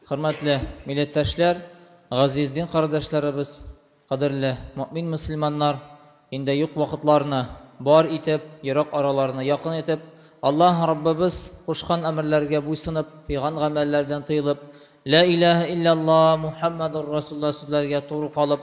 Хөрмәтле милләттәшләр, газиз дин кардәшләребез, кадерле мөэмин мөселманнар, инде юк вакытларны бар итеп, ерак араларны якын итеп, Аллаһ Раббыбыз кушкан әмерләргә буйсынып, тыйган гамәлләрдән тыелып, Лә илаһә илляллаһ, Мухаммадур Расулуллаһ сүзләргә туры калып,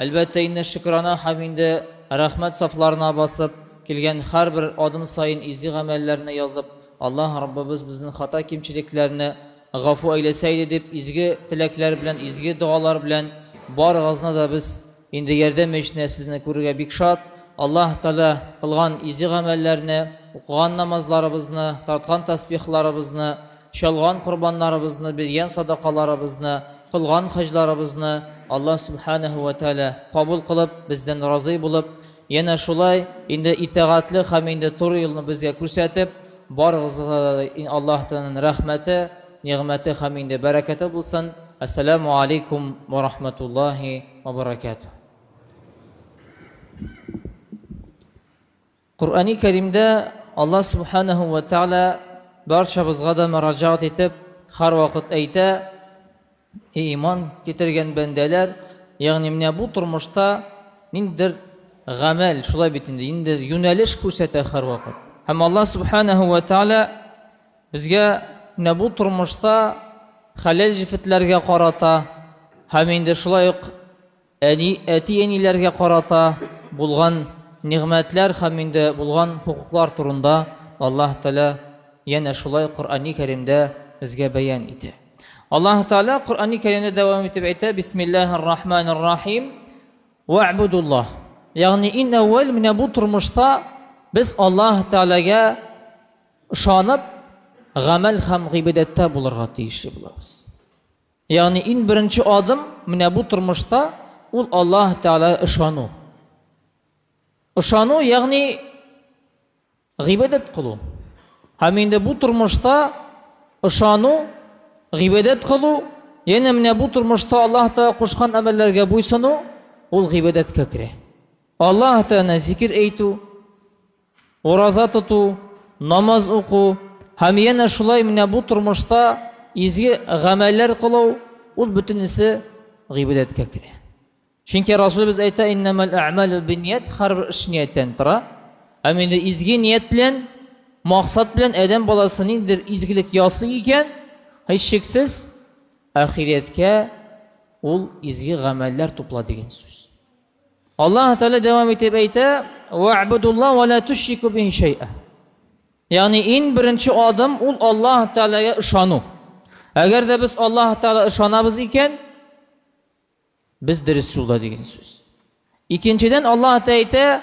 әлбәттә инде шөкрана һәм инде рәхмәт сафларына басып, килгән һәрбер адым саен изге гамәлләрне язып, Аллаһ Раббыбыз безнең хата-кимчелекләрне гафу әйләсә иде дип изге теләкләр белән, изге догалар белән барыгызны да без инде ярдәм эшенә сезне күрергә бик шат. Аллаһ Тәгалә кылган изге гамәлләрне, укыган намазларыбызны, тарткан тәсбихларыбызны, чалган корбаннарыбызны, биргән садакаларыбызны, кылган хаҗларыбызны Аллаһ Сүбхәнәһү вә Тәгалә кабул кылып, бездән разый булып, янә шулай инде итагатьле һәм инде туры юлны безгә күрсәтеп, барыгызга да Аллаһ Тәгаләнең рәхмәте, нигъмәте һәм инде бәрәкәте булсын. Әссәламү алейкум ва рахматуллаһи ва баракатуһ. Коръәни Кәримдә Аллаһ Субханаһу ва Тәгалә барчабызга да мөрәҗәгать итеп, һәрвакыт әйтә, Эй иман китергән бәндәләр, ягъни менә бу тормышта ниндидер гамәл, шулай бит инде, ниндидер юнәлеш күрсәтә һәрвакыт. Һәм Аллаһ Субханаһу ва Тәгалә безгә менә бу тормышта хәләл җефетләргә карата һәм инде шулай ук Әни, әти-әниләргә карата булган нигъмәтләр һәм инде булган хокуклар турында Аллаһ Тәгалә янә шулай Коръәни Кәримдә безгә бәян итә. Аллаһ Тәгалә Коръәни Кәримдә дәвам итеп әйтә, Бисмиллаһир Рахманир Рахим, Ва'будуллаһ. Ягъни иң әүвәл менә бу тормышта без Аллаһ Тәгаләгә ышанып, гамәл һәм гыйбадәттә булырга тиешле булабыз. Ягъни иң беренче адым менә бу тормышта ул Аллаһ Тәгаләгә ышану. Ышану, ягъни гыйбадәт кылу. Һәм инде бу тормышта ышану, гыйбадәт кылу, янә менә бу тормышта Аллаһ Тәгалә кушкан әмерләргә буйсыну, ул гыйбадәткә керә. Аллаһ Тәгаләне зикер әйтү, Ураза тоту, намаз уку һәм янә шулай менә бу тормышта изге гамәлләр кылу, ул бөтенесе гыйбадәткә керә. Чөнки Расулыбыз әйтә, иннәмәл әгъмәлү бинният, һәрбер эш нияттән тора. Һәм инде изге ният белән, максат белән адәм баласы ниндидер изгелек ясый икән, һичшиксез ахирәткә ул изге гамәлләр тупла дигән сүз. Аллаһ Тәгалә дәвам итеп әйтә, "Ва'будуллаһ ва ла тушрику бихи шәй'a." Ягъни иң беренче адым ул Аллаһ Тәгаләгә ышану. Әгәр дә без Аллаһ Тәгалә ышанабыз икән, без дөрес юлда дигән сүз. Икенчедән Аллаһ Тәгалә әйтә,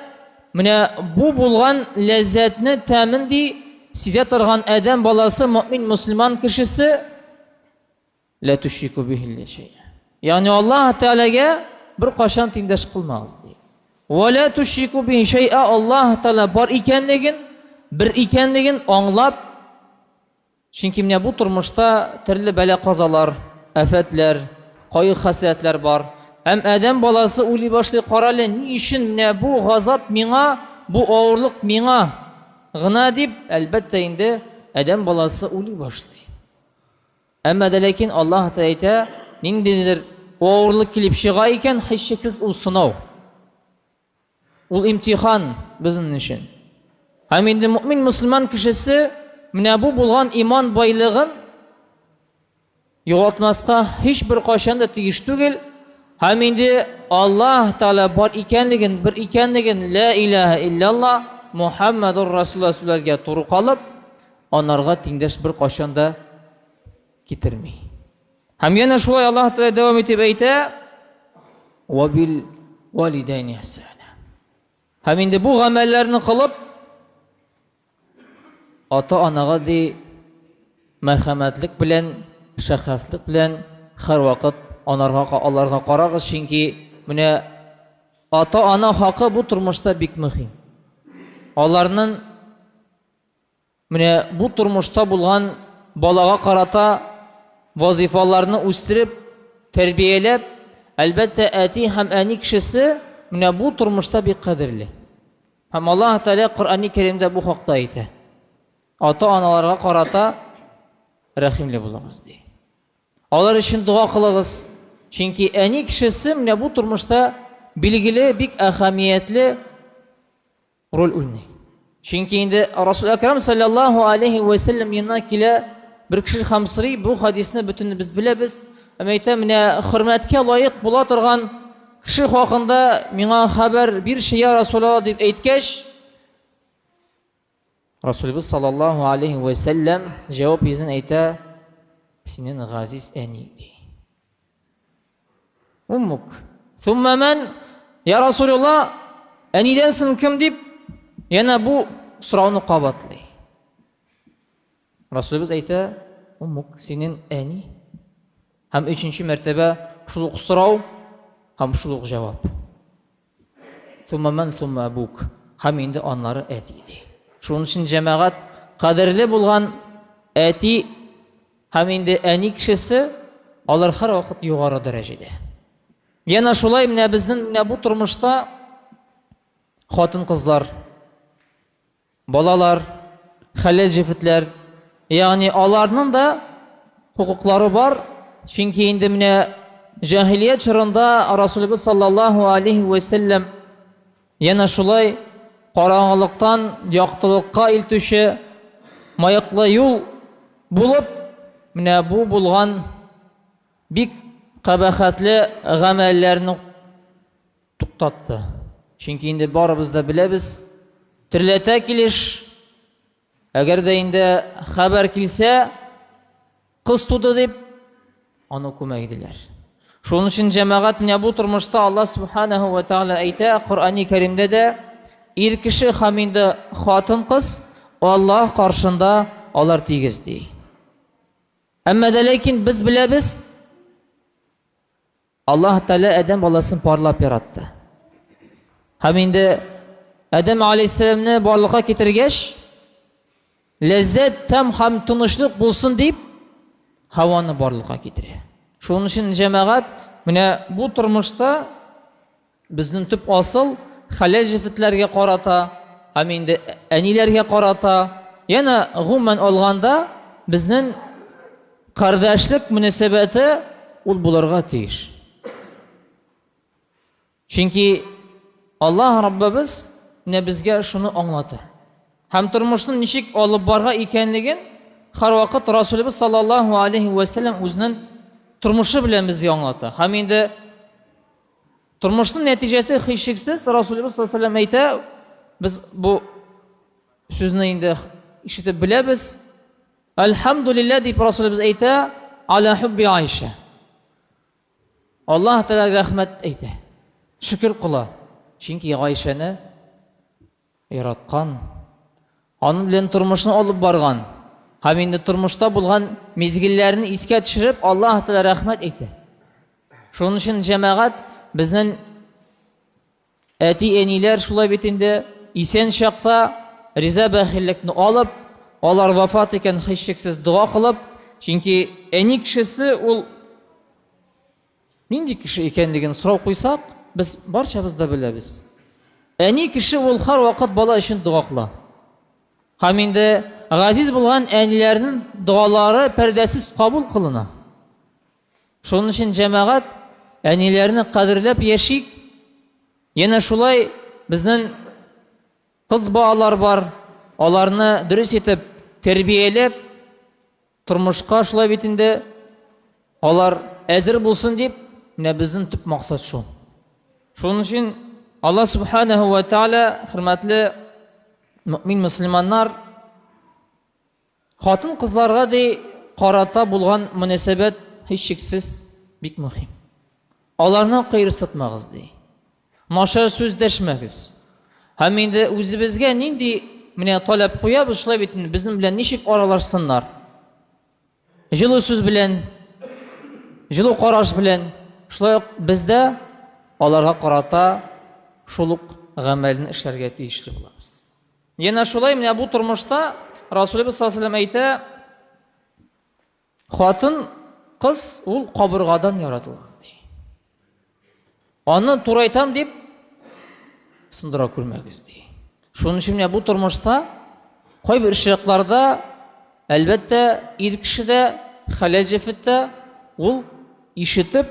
менә бу булган ләззәтне, тәмен ди, сизә торган адәм баласы, мөмин мөселман кешесе Лә түшрику бихилли шәйә. Ягъни Аллаһ Тәгаләгә бер кашан тиңдәш кылмагыз ди. Ва ла түшрику бихи шәйә Аллаһ Тәгалә бар икәнлеген, бер икәнлеген аңлап, чөнки менә бу тормышта төрле бәла-казалар, афәтләр, кайгы-хәсрәтләр бар. Һәм адәм баласы уйлый башлый, карале, ни өчен менә бу газап миңа, бу авырлык миңа гына дип, әлбәттә инде, адәм баласы уйлый башлый. Әмма дә ләкин Аллаһ Тәгалә әйтә, ниндидер авырлык килеп чыга икән, һичшиксез ул сынау. Ул имтихан безнең өчен. Һәм инде мөмин мөселман кешесе менә бу булган иман байлыгын югалтмаска һич бер кайчан да тиеш түгел. Һәм инде Аллаһ Тәгалә бар икәнлеген, бер икәнлеген, ла илаһа илляллаһ, Мухаммадур Расулуллаһ сүзләргә туры калып, анарга тиңдәш бер кайчан да китерми. Һәм янә шулай Аллаһ Тәгалә дәвам итеп әйтә: "Ва бил валидайни ихсана". Һәм инде бу гамәлләрне кылып, ата-анага ди мәрхәмәтлек белән, шәфкатьлек белән һәрвакыт анарга аларга карагыз, чөнки менә ата-ана хакы бу тормышта бик мөһим. Аларның Менә бу тормышта булган балага карата вазифаларны үстереп, тәрбияләп, әлбәттә, әти һәм әни кешесе менә бу тормышта бик кадерле. Һәм Аллаһ Тәгалә Коръәни Кәримдә бу хакта әйтә. Ата-аналарга карата рәхимле булыгыз ди. Алар өчен дога кылыгыз. Чөнки әни кешесе менә бу тормышта билгеле бик әһәмиятле роль уйный. Чөнки инде Расул Әкрам саллаллаһу алейхи ва сәлләм янына килә бер кеше һәм сорый, бу хадисне бөтенебез беләбез. Һәм әйтә, менә хөрмәткә лаек була торган кеше хакында миңа хәбәр бирче, я Расулаллаһ дип әйткәч, Расулыбыз саллаллаһу алейхи ва сәлләм җавап йөзен әйтә, синең газиз әни ди. Уммук. Сумма ман? Я Расулулла, әнидән соң кем дип, янә бу сорауны кабатлый. Расулыбыз әйтә, уммук, синең әни. Һәм өченче мәртәбә шул ук сорау һәм шул ук җавап. Сумма ман, сумма абук. Һәм инде аннары әти ди. Шуның өчен җәмәгать кадерле булган әти Һәм инде әни кешесе, алар һәрвакыт югары дәрәҗәдә. Янә шулай менә безнең менә бу тормышта хатын-кызлар, балалар, хәләл җефетләр, ягъни аларның да хокуклары бар, чөнки инде менә җаһилият чорында Расулыбыз саллаллаһу алейхи ва сәлләм янә шулай караңгылыктан яктылыкка илтүче маяклы юл Булып, менә бу булган бик кабахәтле гамәлләрне туктатты. Чөнки инде барыбыз да беләбез, терләтә килеш, әгәр дә инде хәбәр килсә, кыз туды дип, аны күмә иделәр. Шуның өчен җәмәгать менә бу тормышта Аллаһ субханаһу ва тааля әйтә, Коръәни Кәримдә дә ир кеше һәм инде хатын-кыз Аллаһ каршында алар тигез ди. Әмма дә ләкин без беләбез, Аллаһ Тәгалә Адәм баласын парлап яратты. Һәм инде Адәм алейһиссәламны барлыкка китергәч, Ләззәт, тәм һәм тынычлык булсын дип, һаваны барлыкка китерә. Шуның өчен җәмәгать, менә бу тормышта безнең төп асыл хәләл җефетләргә карата һәм инде әниләргә карата, янә гомумән алганда безнең кардәшлек мөнәсәбәте ул булырга тиеш. Чөнки Аллаһ Раббыбыз менә безгә шуны аңлата. Һәм тормышны ничек алып барга икәнлеген һәрвакыт Расулыбыз саллаллаһу алейхи ва сәлләм үзенең тормышы белән безгә аңлата. Һәм инде тормышның нәтиҗәсе һичшиксез Расулыбыз саллаллаһу алейхи ва сәлләм әйтә, без бу сүзне инде ишетеп беләбез. Әлхәмдулилләһ дип Расулыбыз әйтә, аля хубби Айша. Аллаһ Тәгалә рәхмәт әйтә. Шөкер кыла. Чөнки Гайшәне яраткан, аның белән тормышны алып барган һәм инде тормышта булган мизгелләрне искә төшереп, Аллаһ Тәгалә рәхмәт әйтә. Шуның өчен җәмәгать безнең әти-әниләр шулай бит инде исән чакта риза бәхиллекне алып, алар вафат икән, һичшиксез дога кылып, чөнки әни кешесе ул нинди кеше икәнлеген сорау куйсак, без барчабыз да беләбез. Әни кеше ул һәрвакыт бала өчен дога кыла. Һәм инде газиз булган әниләрнең догалары пәрдәсез кабул кылына. Шуның өчен җәмәгать әниләрне кадерләп яшик. Янә шулай безнең кыз балалар бар, аларны дөрес итеп тәрбияләп, тормышка шулай бит инде алар әзер булсын дип, менә безнең төп максат шул. Шуның өчен Алла субханаһу ва тааля, хөрмәтле мөмин мөселманнар, Хатын-кызларга ди карата булган мөнәсәбәт һичшиксез бик мөһим. Аларны кыерсытмагыз ди. Начар сүз дәшмәгез. Һәм инде үзебезгә нинди менә таләп куябыз, шулай бит инде безнең белән ничек аралашсыннар. Җылы сүз белән, җылы караш белән, шулай ук без дә аларга карата шул ук гамәлне эшләргә тиешле булабыз. Янә шулай менә бу тормышта Расулыбыз саллаллаһу алейһи әйтә, хатын кыз ул кабыргадан яратылган ди. Аны турайтам дип сындыра күрмәгез ди. Шуның өчен менә бу тормышта кайбер очракларда әлбәттә ир кеше дә, хәләл җефет тә ул ишетеп,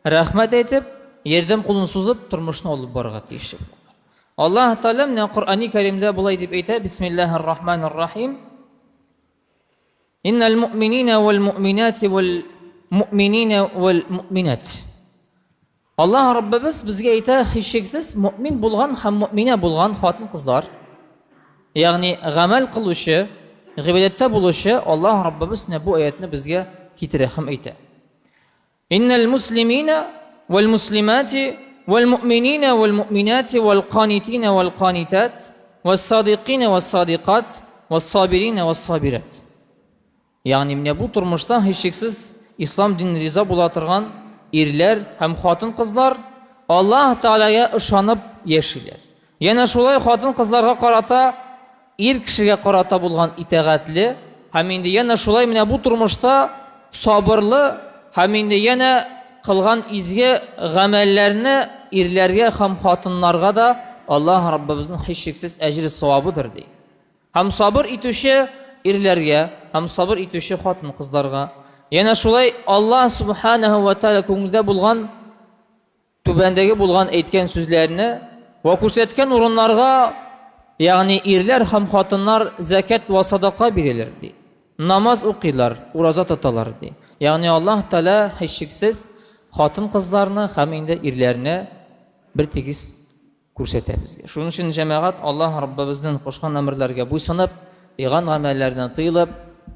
рәхмәт әйтеп, ярдәм кулын сузып, тормышны алып барырга тиеш. Аллаһ Тәгалә менә Коръәни Кәримдә болай дип әйтә: Бисмиллаһир Рахманир Рахим. Иннал муъминина вал муъминати вал муъминина вал муъминат. Аллаһ Раббыбыз безгә әйтә, һичшиксез мөэмин булган һәм мөэминә булган хатын-кызлар, ягъни гамәл кылучы, гыйбадәттә булучы Аллаһ Раббыбыз менә бу аятны безгә китерә һәм әйтә. Иннал муслимина вал муслимати вал муъминина вал муъминати вал канитина вал канитат вас садикина вас садикат вас сабирина вас сабират. Ягъни менә бу тормышта һичшиксез ислам динен риза була торган ирләр һәм хатын-кызлар Аллаһ Тәгаләгә ышанып яшиләр. Янә шулай хатын-кызларга карата ир кешегә карата булган итагатьле һәм инде янә шулай менә бу тормышта сабырлы һәм инде янә кылган изге гамәлләрне ирләргә һәм хатыннарга да Аллаһ Раббыбызның һичшиксез әҗре савабыдыр ди. Һәм сабыр итүче ирләргә, һәм сабыр итүче хатын-кызларга. Янә шулай Аллаһ субханаһу ва тааля күңелдә булган түбәндәге булган әйткән сүзләрне вә күрсәткән урыннарга, ягъни ирләр һәм хатыннар зәкят вә садака бирәләр ди. Намаз укыйлар, ураза тоталар ди. Ягъни Аллаһ Тааля һичшиксез хатын-кызларны һәм инде ирләрне бер тигез күрсәтә безгә. Шуның өчен, җәмәгать, Аллаһ Раббыбызның кушкан әмерләргә буйсынып, тыйган гамәлләрдән тыелып,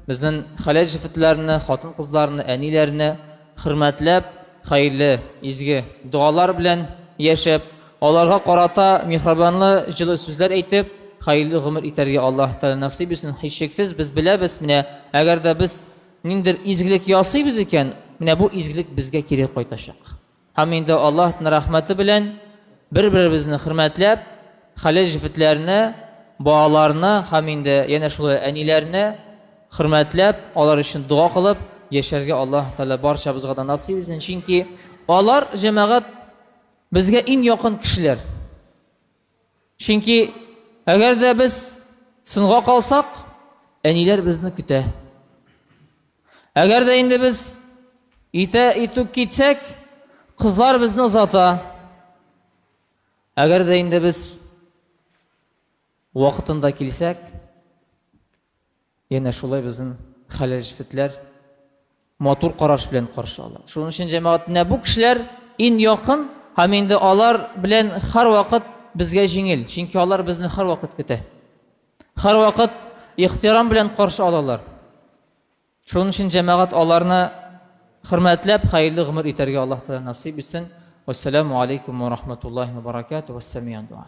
безнең хәләл җефетләрне, хатын-кызларны, әниләрне хөрмәтләп, хәерле, изге догалар белән яшәп, аларга карата миһербанлы, җылы сүзләр әйтеп, хәерле гомер итәргә Аллаһ Тәгалә насыйп итсен. Һичшиксез без беләбез, менә әгәр дә без ниндидер изгелек ясыйбыз икән, менә бу изгелек безгә кире кайтачак. Һәм инде Аллаһның рәхмәте белән бер-беребезне хөрмәтләп, хәләл җефетләрне, балаларны һәм инде янә шулай әниләрне хөрмәтләп, алар өчен дога кылып яшәргә Аллаһ Тәгалә барчабызга да насыйп итсен. Чөнки алар, җәмәгать, безгә иң якын кешеләр. Чөнки әгәр дә без соңга калсак, әниләр безне көтә. Әгәр дә инде без итә итүк китсәк, кызлар безне озата. Әгәр дә инде без вакытында килсәк, Янә шулай безнең хәләл җефетләр матур караш белән каршы ала. Шуның өчен җәмәгать менә бу кешеләр иң якын һәм инде алар белән һәрвакыт безгә җиңел, чөнки алар безне һәрвакыт көтә. Һәрвакыт ихтирам белән каршы алалар. Шуның өчен җәмәгать аларны хөрмәтләп хәерле гомер итәргә Аллаһ Тәгалә насыйп итсен. Вассаламу алейкум ва рахматуллахи ва баракатуһ. Вассамиан дуа.